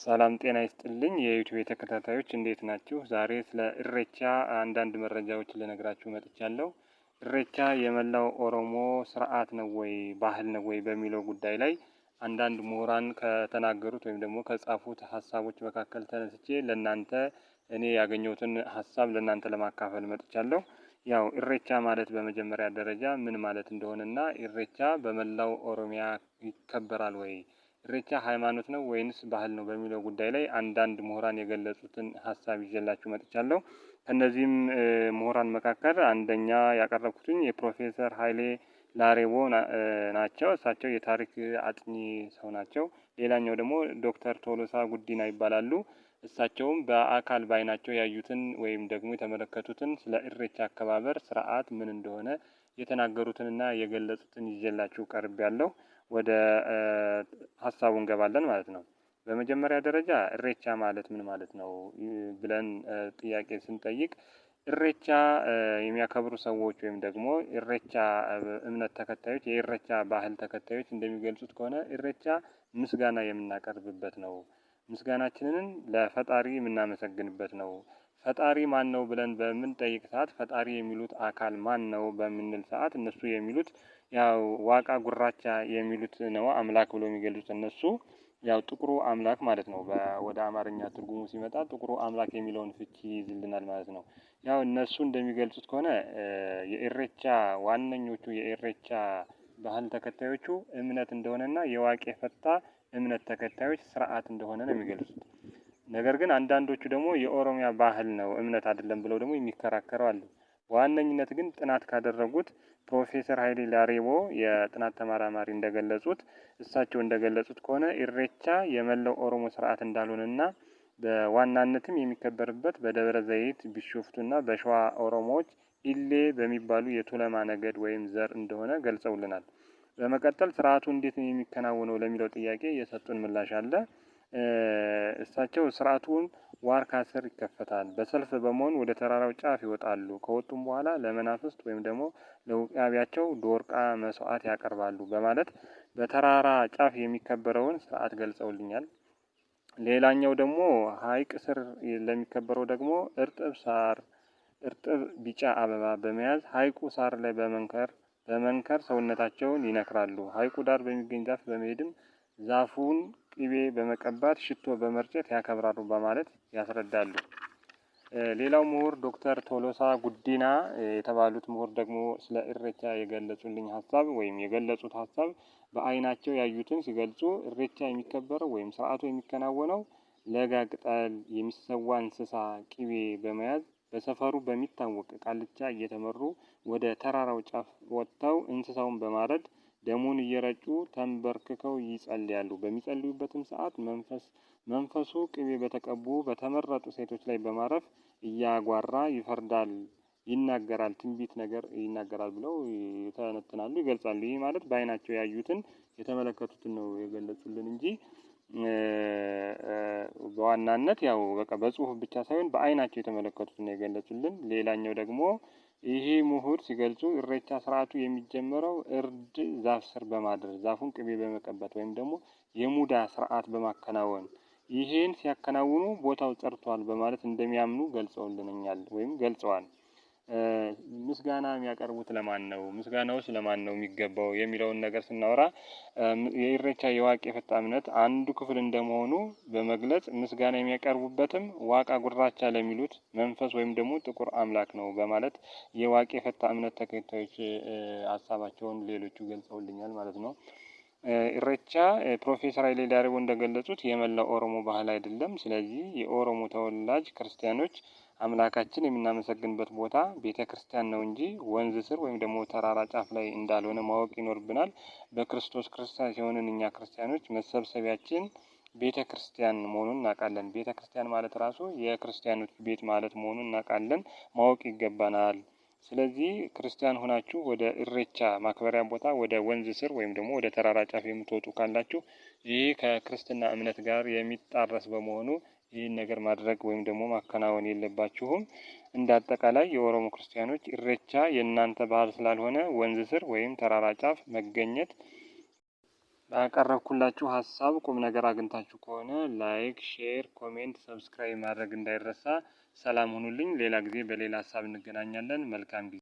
ሰላም ጤና ይስጥልኝ የዩቲዩብ ተከታታዮች እንዴት ናችሁ? ዛሬ ስለ ኢሬቻ አንዳንድ መረጃዎችን ልነግራችሁ መጥቻለሁ። ኢሬቻ የመላው ኦሮሞ ስርዓት ነው ወይ ባህል ነው ወይ በሚለው ጉዳይ ላይ አንዳንድ ምሁራን ከተናገሩት ወይም ደግሞ ከጻፉት ሀሳቦች መካከል ተነስቼ ለእናንተ እኔ ያገኘሁትን ሀሳብ ለእናንተ ለማካፈል መጥቻለሁ። ያው ኢሬቻ ማለት በመጀመሪያ ደረጃ ምን ማለት እንደሆነና ኢሬቻ በመላው ኦሮሚያ ይከበራል ወይ፣ ኢሬቻ ሃይማኖት ነው ወይንስ ባህል ነው በሚለው ጉዳይ ላይ አንዳንድ ምሁራን የገለጹትን ሀሳብ ይዤላችሁ መጥቻለሁ። ከእነዚህም ምሁራን መካከል አንደኛ ያቀረብኩትኝ የፕሮፌሰር ኃይሌ ላሬቦ ናቸው። እሳቸው የታሪክ አጥኚ ሰው ናቸው። ሌላኛው ደግሞ ዶክተር ቶሎሳ ጉዲና ይባላሉ። እሳቸውም በአካል ባይናቸው ያዩትን ወይም ደግሞ የተመለከቱትን ስለ ኢሬቻ አከባበር ስርዓት ምን እንደሆነ የተናገሩትንና የገለጹትን ይዤላችሁ ቀርቤያለሁ። ወደ ሀሳቡ እንገባለን ማለት ነው። በመጀመሪያ ደረጃ ኢሬቻ ማለት ምን ማለት ነው ብለን ጥያቄ ስንጠይቅ ኢሬቻ የሚያከብሩ ሰዎች ወይም ደግሞ ኢሬቻ እምነት ተከታዮች የኢሬቻ ባህል ተከታዮች እንደሚገልጹት ከሆነ ኢሬቻ ምስጋና የምናቀርብበት ነው። ምስጋናችንን ለፈጣሪ የምናመሰግንበት ነው። ፈጣሪ ማን ነው ብለን በምንጠይቅ ሰዓት ፈጣሪ የሚሉት አካል ማን ነው በምንል ሰዓት እነሱ የሚሉት ያው ዋቃ ጉራቻ የሚሉት ነው አምላክ ብሎ የሚገልጹት እነሱ ያው ጥቁሩ አምላክ ማለት ነው። ወደ አማርኛ ትርጉሙ ሲመጣ ጥቁሩ አምላክ የሚለውን ፍቺ ይይዝልናል ማለት ነው። ያው እነሱ እንደሚገልጹት ከሆነ የኢሬቻ ዋነኞቹ የኢሬቻ ባህል ተከታዮቹ እምነት እንደሆነና የዋቄ ፈታ እምነት ተከታዮች ስርዓት እንደሆነ ነው የሚገልጹት። ነገር ግን አንዳንዶቹ ደግሞ የኦሮሚያ ባህል ነው እምነት አይደለም ብለው ደግሞ የሚከራከሩ አሉ። በዋነኝነት ግን ጥናት ካደረጉት ፕሮፌሰር ኃይሌ ላሬቦ የጥናት ተመራማሪ እንደገለጹት እሳቸው እንደገለጹት ከሆነ ኢሬቻ የመላው ኦሮሞ ስርዓት እንዳልሆነና በዋናነትም የሚከበርበት በደብረ ዘይት ቢሾፍቱና በሸዋ ኦሮሞዎች ኢሌ በሚባሉ የቱለማ ነገድ ወይም ዘር እንደሆነ ገልጸውልናል። በመቀጠል ስርዓቱ እንዴት ነው የሚከናወነው ለሚለው ጥያቄ የሰጡን ምላሽ አለ። እሳቸው ስርዓቱን ዋርካ ስር ይከፈታል። በሰልፍ በመሆን ወደ ተራራው ጫፍ ይወጣሉ። ከወጡም በኋላ ለመናፍስት ወይም ደግሞ ለውቃቢያቸው ዶርቃ መስዋዕት ያቀርባሉ በማለት በተራራ ጫፍ የሚከበረውን ስርዓት ገልጸውልኛል። ሌላኛው ደግሞ ሐይቅ ስር ለሚከበረው ደግሞ እርጥብ ሳር፣ እርጥብ ቢጫ አበባ በመያዝ ሐይቁ ሳር ላይ በመንከር ሰውነታቸውን ይነክራሉ። ሐይቁ ዳር በሚገኝ ዛፍ በመሄድም ዛፉን ቅቤ በመቀባት ሽቶ በመርጨት ያከብራሉ በማለት ያስረዳሉ። ሌላው ምሁር ዶክተር ቶሎሳ ጉዲና የተባሉት ምሁር ደግሞ ስለ ኢሬቻ የገለጹልኝ ሀሳብ ወይም የገለጹት ሀሳብ በአይናቸው ያዩትን ሲገልጹ ኢሬቻ የሚከበረው ወይም ስርዓቱ የሚከናወነው ለጋ ቅጠል፣ የሚሰዋ እንስሳ፣ ቅቤ በመያዝ በሰፈሩ በሚታወቅ ቃልቻ እየተመሩ ወደ ተራራው ጫፍ ወጥተው እንስሳውን በማረድ ደሙን እየረጩ ተንበርክከው ይጸልያሉ። በሚጸልዩበትም ሰዓት መንፈሱ ቅቤ በተቀቡ በተመረጡ ሴቶች ላይ በማረፍ እያጓራ ይፈርዳል፣ ይናገራል፣ ትንቢት ነገር ይናገራል ብለው ይተነትናሉ፣ ይገልጻሉ። ይህ ማለት በአይናቸው ያዩትን የተመለከቱትን ነው የገለጹልን እንጂ በዋናነት ያው በቃ በጽሁፍ ብቻ ሳይሆን በአይናቸው የተመለከቱትን ነው የገለጹልን። ሌላኛው ደግሞ ይሄ ምሁር ሲገልጹ ኢሬቻ ስርዓቱ የሚጀመረው እርድ ዛፍ ስር በማድረስ ዛፉን ቅቤ በመቀባት ወይም ደግሞ የሙዳ ስርዓት በማከናወን ይሄን ሲያከናውኑ ቦታው ጸድቷል በማለት እንደሚያምኑ ገልጸውልኛል ወይም ገልጸዋል። ምስጋና የሚያቀርቡት ለማን ነው? ምስጋናውስ ለማን ነው የሚገባው የሚለውን ነገር ስናወራ የኢሬቻ የዋቄ ፈታ እምነት አንዱ ክፍል እንደመሆኑ በመግለጽ ምስጋና የሚያቀርቡበትም ዋቃ ጉራቻ ለሚሉት መንፈስ ወይም ደግሞ ጥቁር አምላክ ነው በማለት የዋቄ ፈታ እምነት ተከታዮች ሀሳባቸውን ሌሎቹ ገልጸውልኛል ማለት ነው። ኢሬቻ ፕሮፌሰር ኃይሌ ላሬቦ እንደገለጹት የመላው ኦሮሞ ባህል አይደለም። ስለዚህ የኦሮሞ ተወላጅ ክርስቲያኖች አምላካችን የምናመሰግንበት ቦታ ቤተ ክርስቲያን ነው እንጂ ወንዝ ስር ወይም ደግሞ ተራራ ጫፍ ላይ እንዳልሆነ ማወቅ ይኖርብናል። በክርስቶስ ክርስቲያን ሲሆንን እኛ ክርስቲያኖች መሰብሰቢያችን ቤተ ክርስቲያን መሆኑን እናውቃለን። ቤተ ክርስቲያን ማለት ራሱ የክርስቲያኖች ቤት ማለት መሆኑን እናውቃለን፣ ማወቅ ይገባናል። ስለዚህ ክርስቲያን ሆናችሁ ወደ ኢሬቻ ማክበሪያ ቦታ ወደ ወንዝ ስር ወይም ደግሞ ወደ ተራራ ጫፍ የምትወጡ ካላችሁ ይህ ከክርስትና እምነት ጋር የሚጣረስ በመሆኑ ይህን ነገር ማድረግ ወይም ደግሞ ማከናወን የለባችሁም። እንደ አጠቃላይ የኦሮሞ ክርስቲያኖች ኢሬቻ የእናንተ ባህል ስላልሆነ ወንዝ ስር ወይም ተራራ ጫፍ መገኘት ባቀረብኩላችሁ ሀሳብ ቁም ነገር አግኝታችሁ ከሆነ like፣ share፣ comment፣ subscribe ማድረግ እንዳይረሳ። ሰላም ሁኑልኝ። ሌላ ጊዜ በሌላ ሀሳብ እንገናኛለን። መልካም ጊዜ።